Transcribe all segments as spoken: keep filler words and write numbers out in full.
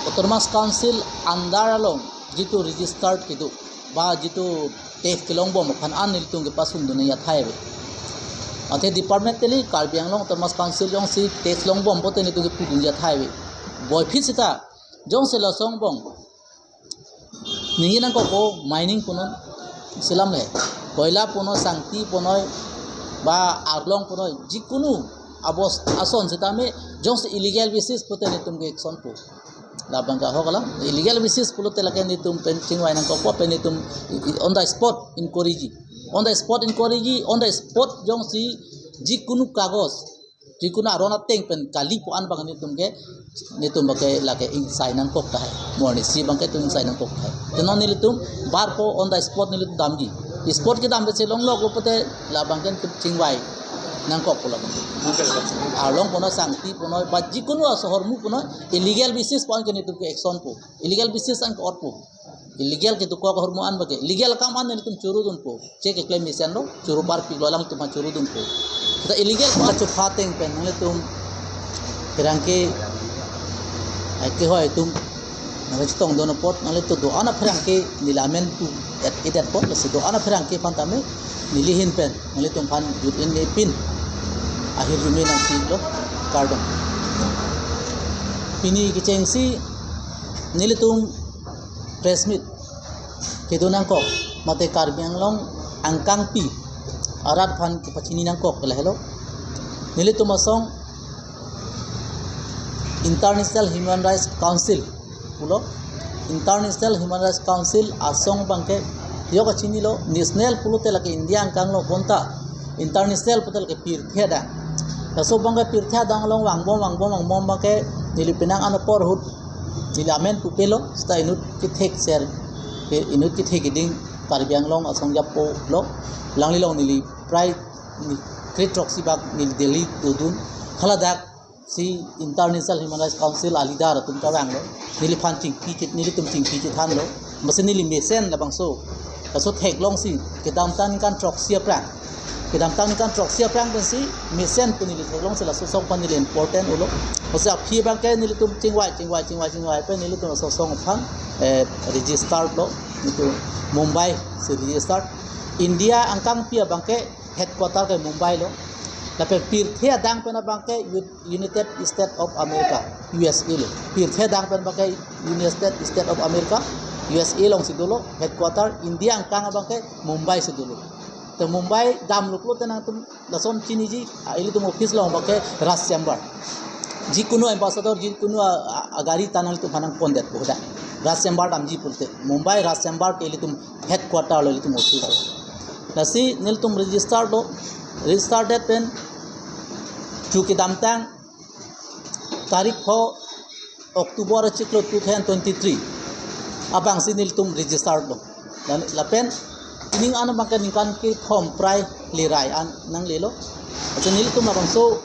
Autonomous Council under along jitu registered kedo ba jitu tax kelongbom aphan an nelitum kepasundun athai ave. Athe departmentally Karbi Anglong Autonomous Council jongsi tax longbom pote nelitum kepudun athai ave. Boiphit seta jongsi lason angbong ningje nangkokpo, mining punon, selam le, koila punon, sangti punon, ba arlong punon, jikunu abos ason setame jongsi illegal basis pote nelitum ke action po. Labang ke ahok alam, illegal basis pulote lake nelitum pen chingvai nangkokpo, pen nelitum i- i- on the spot inquiry ji. On the spot inquiry ji, on the spot jongsi jikunu kagos, jikunu aron ateng pen kali pu an abang nelitum ke, nelitum abang ke lake ingsai nangkok tahai. Morning si abang ke itum ingsai nangkok tahai. Te non nelitum barpo on the spot nelitum damji. Spot kedam pe chelong lok pote labang ke chingvai nangkok pulo. Arlong punon, sangti punon, ba jikunu aso ahormu punon, illegal basis pu an ke nelitum ke action po. Illegal basis an ke-ot po. Illegal kedo kok ahormu an abang ke. Legal akam an nelitum chorudunpo. Che keklem mesen lo, choro parpiklo, alangtum aphan chorudunpo. Kita illegal ko achu pha ateng pen nanglitum pherangke, ai kehoi atum nangli chetongdun apot, nanglitum do-an apherangke neli amen pu et edet apot, lasi do-an apherangke aphan tame neli ahin pen nanglitum aphan jut-in nepin ahirjume nangpilo, kardom. Pini kechengsi nelitum press meet kedo nangkok, mate Karbi Anglong angkangpi arat aphan kepachini nangkok lahelo. Nelitum asong International Human Rights Council pulo. International Human Rights Council asong abang ke yok kachinilo, national pulote lake India angkang lo, bonta international pulote lake pirthe adang. Laso abang ke pirthe adang along vangbom vangbom vangbom abang ke neli penang an apor ahut neli amen pupelo, seta inut kethek ser, ke inut kethek keding Karbi Anglong asong japo lo, langlilong neli prai ni kre throksi bak neli Delhi dodun, haladak si International Human Rights Council a-leader atum kevanglo, neliphan chingki chit, nelitum chingki chethanlo, masi neli mesen labangso, laso theklongsi kedamtang ningkan throksi aphrang, kedamtang ningkan throksi aphrang pensi mesen pu neli theklongsi laso asong aphan neli important ulo. Masi aphi abang ke nelitum chingvai chingvai chingvai chingvai pen nelitum laso asong aphan, eh, registered lo, nelitum Mumbai si registered. India angkangpi abang ke headquarter ke Mumbai lo. Lapen pirthe adang pen abang ke U- United States of America, U S A lo. Pirthe adang pen abang ke United States of America, U S A alongsi dolo, headquarter India angkang abang ke Mumbai si dolo. Te Mumbai damluklo te nangtum lason chiniji, ah, ilitum office along abang ke Raj Chamber. Jikunu ambassador, jikunu a, a, agari ta nangtum aphan nangpondetpo da. Raj Chamber damji pulote. Mumbai Raj Chamber ke ilitum headquarter lo, ilitum office lo. Lasi nelitum register lo, register det pen chu kedamtang tarik pho October achiklo two thousand twenty-three abangsi nelitum register lo. Dan lapen ining an abang ke ningkan kethom prai lerai an nanglelo. Acha nelitum labangso,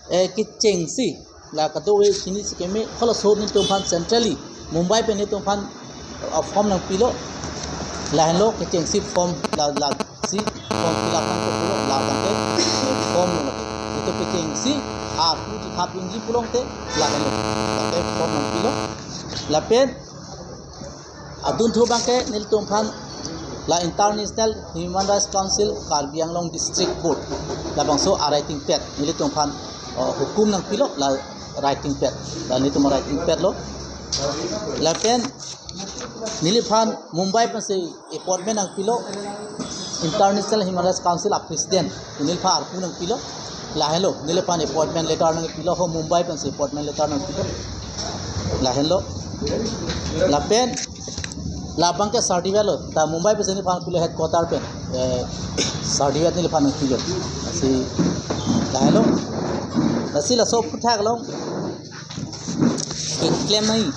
eh, kechengsi la kadokave chini si keme, halaso nelitum aphan centrally Mumbai pen nelitum aphan, uh, form nangpilo. Lahenlo kechengsi form la, lasi form fill up nangkoklo, labang ke, eh, form lo lake. Itum kechengsi apu chethap unji pulote lahenlo, lake form nangpilo. Lapen adunthu abang ke nelitum aphan la International Human Rights Council Karbi Anglong District Board labangso a-writing pad nelitum aphan, uh, hukum nangpilo, la writing pad, la nelitum writing pad lo. Lapen neliphan Mumbai pensi appointment nangpilo, International Human Rights Council a-president, neliphan arpu nangpilo. Lahenlo, neliphan appointment letter nangpilo ho, Mumbai pensi appointment letter nangpilo. Lahenlo. Lapen labang ke certificate lo, ta Mumbai pensi neliphan pilo headquarter pen, eh, certificate neliphan nangpilo. Lasi lahenlo. Lasi laso aphuthak along keklem nangji,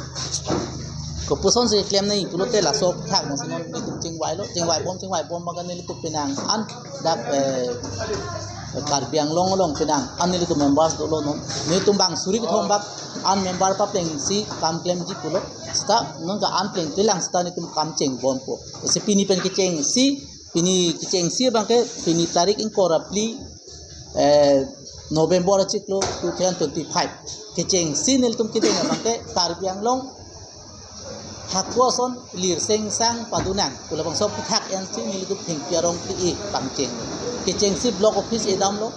kopuson si keklem nangji pulote laso aphuthak alongsi non nelitum chingvailo, chingvaibom chingvaibom abang ke nelitum penang an dak, eh, Karbi Anglong along penang an nelitum members dolo non. Nelitum bang suri kethom bak an member paplengsi kam klemji pulo. Seta nonke an plengple lang seta nelitum kam chengbompo. Si pini pen kechengsi, pini kechengsi abang ke pini tarik ingkoi ra phli, eh, November achiklo two thousand twenty-five. Kechengsi nelitum kedeng abang ke Karbi Anglong Hako ason lir sengsang padunang. Pu labangso aphuthak ensi nelitum thengpi arong ke-e pangcheng. Kechengsi block office edamlo.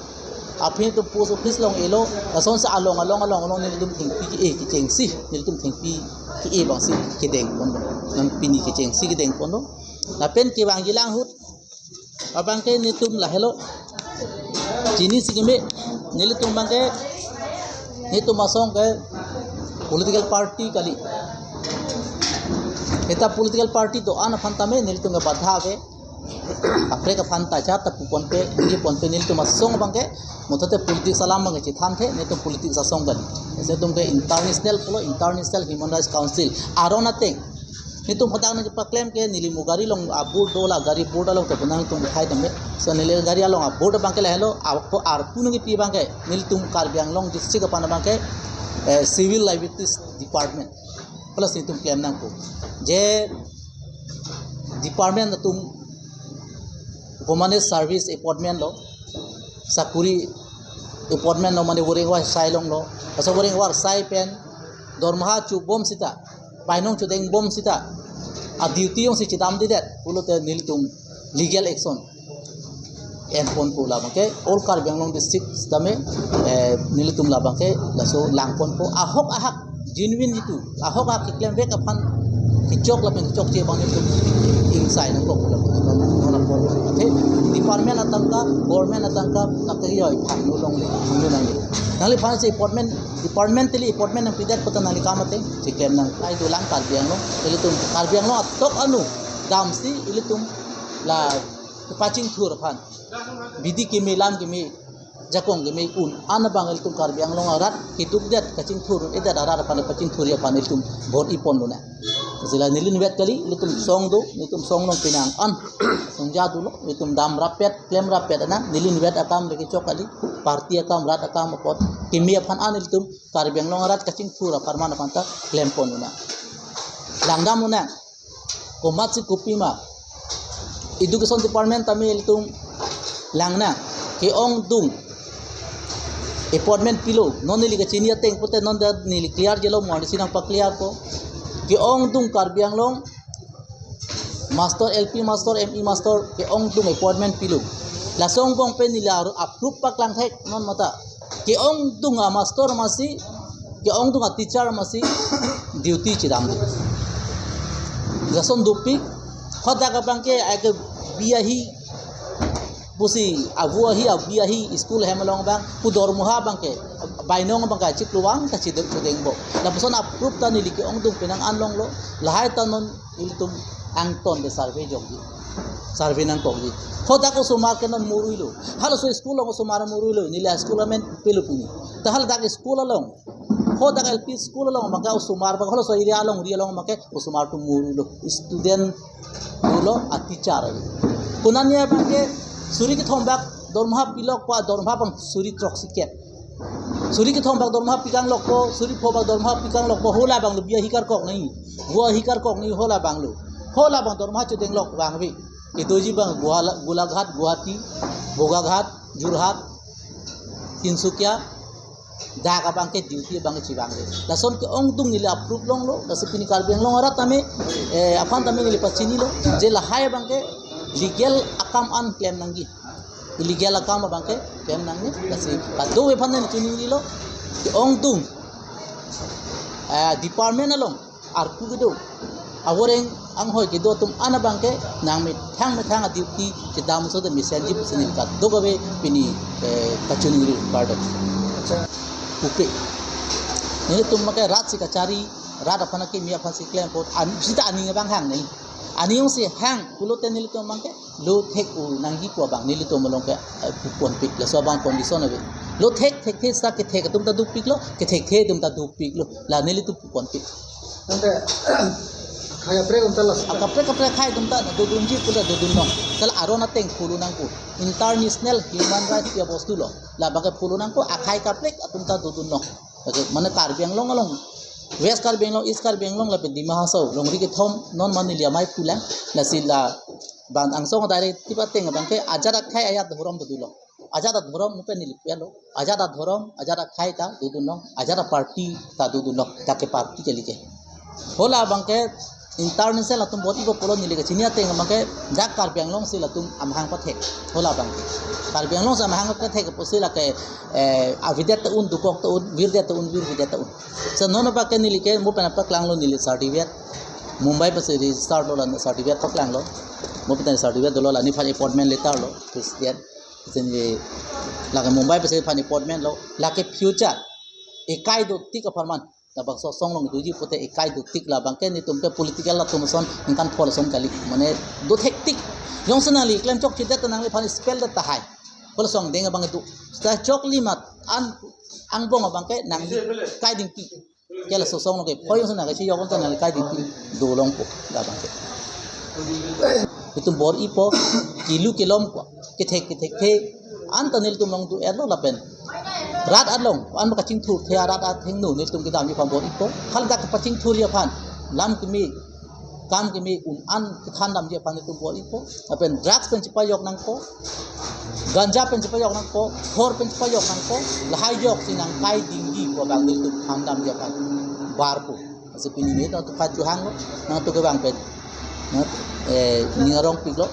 Aphi tum post office along elo. Lasonsi along along along along nelitum thengpi ke-e kechengsi. Nelitum thengpi ke-e abangsi kedeng ponlo. Non pini kechengsi kedeng ponlo. Lapen kevangjilang ahut abangke nelitum lahelo. Chinisi keme, nelitum abangke, nelitum asong ke political party kali. Eta political party do-an aphan tame nelitum ke badha ave. Kaprek aphan ta cha ta pu ponpe, pu ponpe, nelitum asong abangke, muthot te politics alam abangke chethanthe, nelitum politics asong kali. Nelitum ke international pulo, International Human Rights Council aron ateng. Nelitum hadak nangpaklem ke neli mo gari along a-board do, la gari board along ta pu nangtum khai tame. So neli gari along a-board abangke lahelo, ako arpu nangkepi abangke nelitum Karbi Anglong district aphan abangke, eh, Civil Liberties Department. Plus nelitum klem nangpo. Je department atum, komatne service appointment lo, sakuri appointment lo, mane voreng asai along lo, asa voreng asai pen dormoha chubom sita, bainong chudeng bom sita, a-duty jongsi chedamdedet pulote nelitum legal action en ponpo. Labangke all Karbi Anglong district tame, eh, nelitum labangke laso lang ponpo. Ahok ahak genuine jitu, ahok ahak keklemvek aphan kechok lapen kechokche abang nelitum ingsai nangkok labang non non apor. Athe department atangka, government atangka, tak yo iphan no longle, no nangle. Nangliphan si appointment, departmentally appointment nangpidet puta nangli kam ateng cheklem nang. Ai dolang Karbi Anglong, ilitum Karbi Anglong atok anu damsi ilitum la kepachingthur aphan, bidi keme, lam keme, jakong keme un-an abang ilitum Karbi Anglong arat kedukdet kachingthur-edet arat aphan pachingthurji aphan ilitum bor-i ponlonang. Jila neli inutvet kali, ilitum song do, ilitum song along penang an songja dolo, ilitum dam rappet, klem rappet anang, neli inutvet akam le kechok kali, party akam, rat akam apot, keme aphan an ilitum Karbi Anglong arat kachingthur apharman aphan ta klem ponlonang. Langdamlonang. Komatsi kopima, Education Department tame ilitum langnang, ke-ongdung appointment pilo, non neli kachini ateng pute non ta neli clear jelo, mo arnisi nangpa-clear po. Ke-ongdung Karbi Anglong master, L P master, M E master, ke-ongdung appointment pilo. Laso angbong pen neli aro approve paklang thek non mata. Ke-ongdung a-master masi, ke-ongdung a-teacher masi duty chedam. Lason dopik, hadak abangke ake bi ahi pusi, avo ahi, abi ahi, school hem along abang, pu dormoha abangke, bainong abangke chiklo vang ta chedeng, chedengpo. Lapuson approve ta neli ke-ongdung penang an longlo, lahai ta non ilitum angton de survey jokji. Survey nangkokji. Hadak osomar ke non muruilo. Halaso school along osomar muruilo. Neli a-school amen pelo pini. Ta haladak school along, hadak L P school along abangke osomar abang halaso area along, area along abangke osomar atum muruilo. Student dolo, a-teacher. Konatne abangke suri kethom bak dormoha pilokpo, dormoha abang suri throksi kep. Suri kethom bak dormoha pikanglokpo, suri pho bak dormoha pikanglokpo, hala abanglo bi ahi karkok nangji, vo ahi karkok nangji, hala abanglo. Hala abang dormoha chedenglok abang ave. Kedoji abang Gola-, Golaghat, Guwahati, Bogaghat, Jorhat, Tinsukia, dak abangke duty abang chevang ave. Lason ke-ongdung neli approve longlo, lasi pini Karbi Anglong arat tame, eh, aphan tame neli pachinilo, je lahai abangke legal akam an klem nangji. Illegal akam abangke klem nangji, lasi kadokave aphan neli chiningrilo, ke-ongdung, eh, department along arpu kedo, avoreng anghoi kedo atum an abangke nangmethang methang a-duty chedam so de mesenji pusi neli kadokave pini, eh, kachiningri kardom. Pupe. Nelitum abangke rat si kachari, rat aphan akimi aphan si klem apot, an, sita aning abang hang nangji. Aning jongsi hang pulote nelitum abangke lo thek-o nangji pu abang nelitum along ke, eh, pu ponpik, laso abang condition ave. Lo thek, thekthe sita kethek atum ta dopiklo, kethekthe atum ta dopiklo, la nelitum pu ponpik. Ante, akhai kaprek atum ta la, ah, kaprek kaprek akhai atum ta dodunji pu ta dodun long. Kala aron ateng follow nangpo. International human rights ya bostu lo. Labangke follow nangpo, akhai kaprek atum ta dodun long. Oke, mane Karbi Anglong along, West Karbi Anglong, East Karbi Anglong lapen Dima Hasao, longri kethom non mane neli amei pulang, lasi la bang angsong directive ateng abangke ajat akhai ajat dhorom dodun long. Ajat adhorom mupen neli pelo. Ajat adhorom, ajat akhai ta dodun long, ajat aparty ta dodun long, dak ke party kali ke. Hala abangke International atum bor-ipo pulo neli kachini ateng abangke dak Karbi Anglong si latum amahang pathek. Hala abang. Karbi Anglong si amahang pathek pusi lake, eh, avedet ta un, dokok ta un, virdet ta un, virvedet ta un. So non abangke neli ke mo pen paklanglo neli certificate. Mumbai pensi register lo la certificate paklanglo. Mo pen certificate dolo la nephan appointment letter lo. President. Sini lake Mumbai pensi nephan appointment lo. Lake future. Ekai dotik apharman. Labangso asong along doji pulote ekai dotik, labangke netum ke political atum ason ningkan phol ason kali. Mane do thektik. Jongsi nangli klem chokchedet ta nangliphan spell det tahai. Hala asong deng abang do. Seta choklim an angbong abangke nangli kai dingpi. Ke laso asong along ke phoi jongsi nangli chiyok ta nangli kai dingpi. Dolongpo labangke. Itum bor-ipo, kilu kelom ko, kethek kethekthe, anta nelitum along do-etlo lapen. Rat along, an kachingthurthe arat athengno nelitum kedamji aphan bor-ipo, haladak kachingthurji aphan, lam keme, kam keme un an kethan damji aphan nelitum bor-ipo, lapen drugs pen chepajok nangpo, ganja pen chepajok nangpo, hor pen chepajok nangpo, lahai ajoksi nangkai dingji pu abang nelitum than damji aphan barpo. Lasi pini nelitum aphan chohanglo, nangtum kevang pen. Na, eh, ning arongpiklo,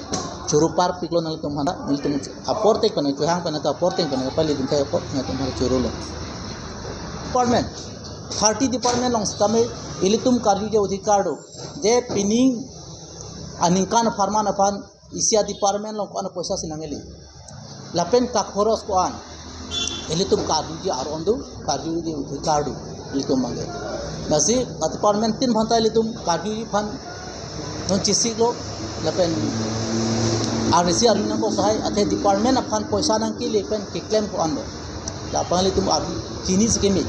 choro parpiklo nangtum aphan, nangtum apor tek pen chohang pen, apor tek pen pali dun thek apor, nangtum aphan chorolo. Department, thirty department along setame, ilitum karjuji adhikar do. Je pining aningkan apharman aphan, isi a-department along ko-an apoisa si nangkele. Lapen kakhoros ko-an. Ilitum karjuji aron do, karjuji adhikar do. Ilitum abangke. Lasi a-department tin aphan ta ilitum karjuji aphan non chesiklo. Lapen arnisi arju nangkok tahai, athe department aphan poisa nangkele pen keklem ko-an do. Lapen ilitum arju chinisi keme.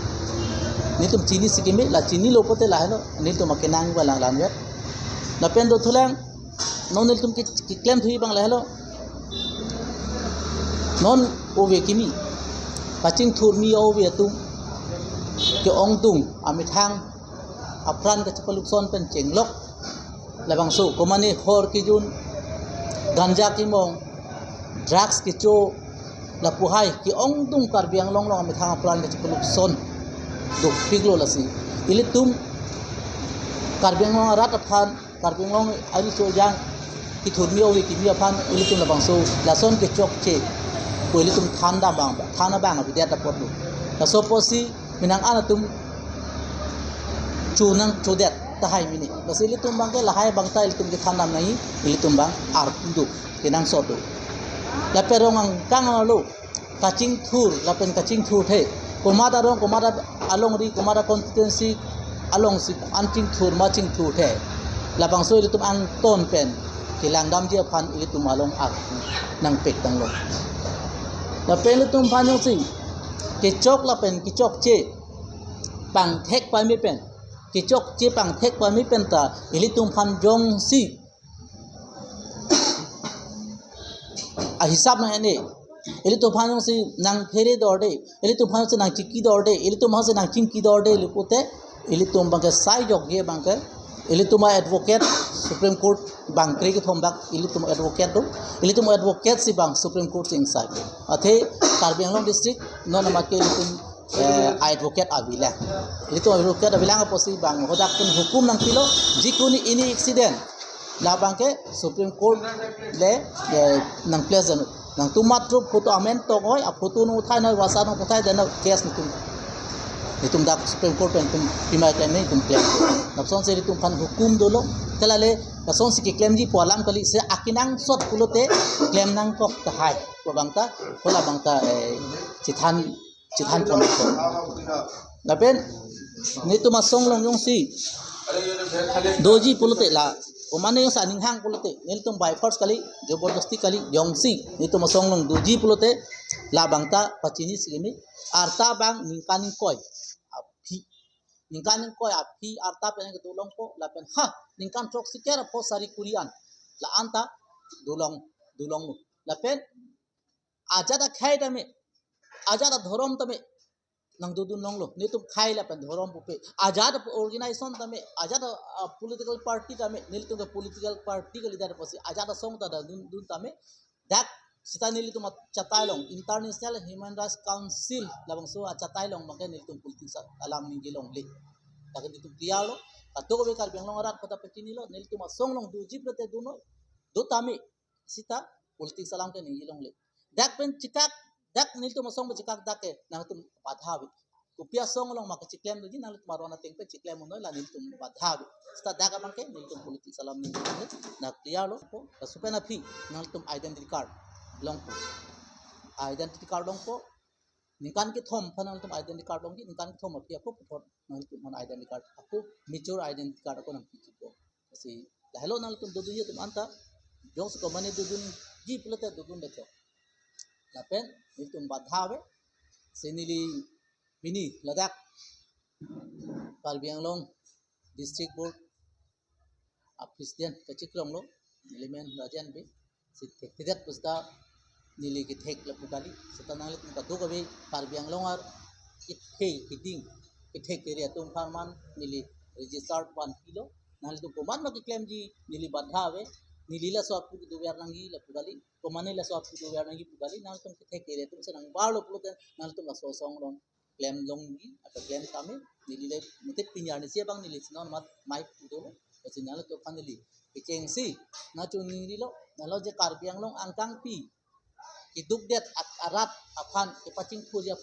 Nelitum chinisi keme, la chinilo pulote lahelo. Nelitum akenang ba lang langvet. Lapen dothulang, non nelitum ke, keklem thuji abang lahelo. Non ove kimi. Kachingthur kimi ove atum. Ke-ongdung amethang apran kachepalukson pen chenglok. Labangso, komane hor kejun, ganja kemong, drugs kecho, lapuhai ke-ongdung Karbi Anglong along amethang apran kachepalukson. Dopiklo lasi. Ilitum Karbi Anglong arat aphan, Karbi Anglong ari chojang, kethur kimi ove kimi aphan, ilitum labangso, lason kechokche, ko ilitum than dam abang, than abang avedet apotlo. Laso apotsi, minang an atum chonang chodet tahai mini. Lasi ilitum abangke lahai abang ta ilitum kethan dam nangji, ilitum abang arpu do, kenangsot do. Lapen rong angkang alo, kachingthur, lapen kachingthurthe. Komat arong, komat alongri, komat a-constituency alongsi an chingthur ma chingthurthe. Labangso ilitum angton pen kelang damji aphan ilitum along arpu nangpek tanglo. Lapen ilitum aphan jongsi kechok lapen kechokche pangthek pame pen, kechokche pangthek pame pen ta ilitum aphan jongsi ahisap nang-en-e, ilitum aphan jongsi nangphere dorde, ilitum aphan jongsi nangchingki dorde, ilitum aphan jongsi nangchingki dorde, lapulote ilitum abangke sai jokje abangke, ilitum a-advocate Supreme Court bangkre kethom bak, ilitum advocate do, ilitum advocate si abang Supreme Court si ingsai. Athe Karbi Anglong District non amat ke ilitum, eh, advocate avelang. Ilitum advocate avelang apotsi abang hadak pen hukum nangpilo, jikuni ini accident labangke Supreme Court le, eh, nangplace dam. Nangtum matro photo amen tong oi, a-photo nangputhai, na WhatsApp nangputhai, dan case nangtum, nangtum dak Supreme Court pen tum pima klem nangtum klem. Lapusonsi ilitum aphan hukum dolo, te lale, lapusonsi keklemji pu alam kali, se akenangsot pulote klem nangkok tahai. Pu abang ta, pu labang ta, eh, chethan, chethan pon. Lapen, nelitum asong along jongsi doji pulote la, komane jongsi aning hang pulote, nelitum by force kali, jabardasti kali, jongsi nelitum asong along doji pulote, labang ta pachini si kimi, arta abang ningkan ingkoi aphi, ningkan ingkoi aphi arta pen kedolongpo, lapen ha, ningkan throksi kre apho sari kuri an, la-an ta dolong, dolonglo. Lapen ajat akhei tame, ajat adhorom tame nangdodun longlo, nelitum khei lapen dhorom pupe. Ajat organization tame, ajat, ah, political party tame, nelitum ke political party ke leader apotsi, ajat asong ta dun, dun tame, dak seta nelitum achatai along, International Human Rights Council labangso achatai along abangke nelitum politics alam ningje longle. Dak nelitum clear lo. Kadokave Karbi Anglong arat kota pachinilo, nelitum asong along doji pulote do noi, do tame, seta politics alam ke ningje longle. Dak pen chekak, dak nelitum asong pen chekak dak ke nangtum badha ave. Kopi asong along ma kechiklem doji, nangtum aron ateng pen chiklem un noi, la nelitum badha ave. Seta dak abang ke nelitum politics alam ningje longle, na clear lo po. Laso pen aphi nangtum identity card longpo. Identity card longpo. Ningkan kethom aphan nangtum identity card longji, ningkan kethom aphi ako puthot nangtum aphan identity card ako, mature identity card ako nangpichipo. Lasi lahelo nangtum dodunji atum anta, jongsi komatne dodunji pulote dodun det chok. Lapen nelitum badha ave. Si neli pini ladak Karbi Anglong District Board a President kachiklonglo, neli men Rajen Bey. Si thekthedet pusita neli kethek lapu kali. Seta nanglitum kadokave Karbi Anglong ar kethek keding, kethek kere atum apharman neli registered vanpilo. Nanglitum komat ma keklemji neli badha ave. Neli laso aphu kedover nangji lapu kali, komatne laso aphu kedover nangji pu kali. Nangtum kethek kere atum si nangbarlo pulote nangtum laso asong along klem longji, apa klem tame, neli le mate pini arnisi abang neli si non mat mai pu dolo. Lasi nangtum aphan neli kechengsi nangchoningri lo, nalo je Karbi Anglong angkangpi keduk det at arat aphan kepachingthurji aphan